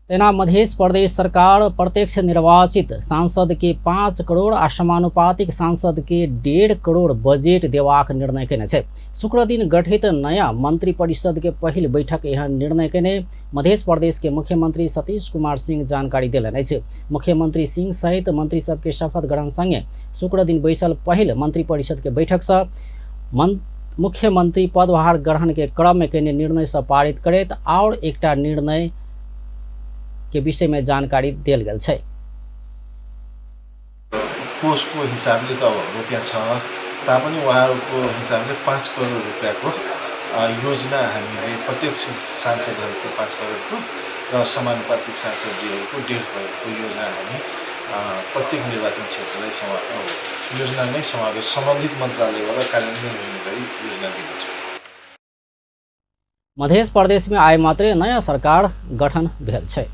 तेना मध्य प्रदेश सरकार प्रत्यक्ष निर्वाचित सांसद के 5 करोड़ आ समानुपातिक सांसद के 1.5 करोड़ बजेट देबाक निर्णय केने छै। शुक्रदिन गठित नया मंत्री परिषद के पहिल बैठक एहन निर्णय केने मध्य प्रदेश के मुख्यमंत्री सतीश कुमार सिंह जानकारी देलनि अछि। मुख्यमंत्री सिंह सहित मंत्री सबके शपथ ग्रहण संगे शुक्रदिन बैसल पहिल मंत्री परिषद के बैठक से मुख्यमंत्री पदभार ग्रहण के क्रम में केने निर्णय से पारित करैत और एकटा निर्णय के विषय में जानकारी देल गेल छै। कोषको हिसाबले त अब रोकिया छ, तापनि उहाँहरूको हिसाबले 5 करोड रुपियाँको योजना हामीले प्रत्यक्ष सांसदहरूको 5 करोडको र समानुपातिक सांसदजीहरूको 1.5 करोडको योजना हामी प्रत्येक निर्वाचन क्षेत्रलाई योजना नै समावेश सम्बन्धित मन्त्रालयबाट कार्यान्वयन हुने गरी योजना दिनेछौँ। मध्य प्रदेश में आइ मात्रै नयाँ सरकार गठन भेल छै।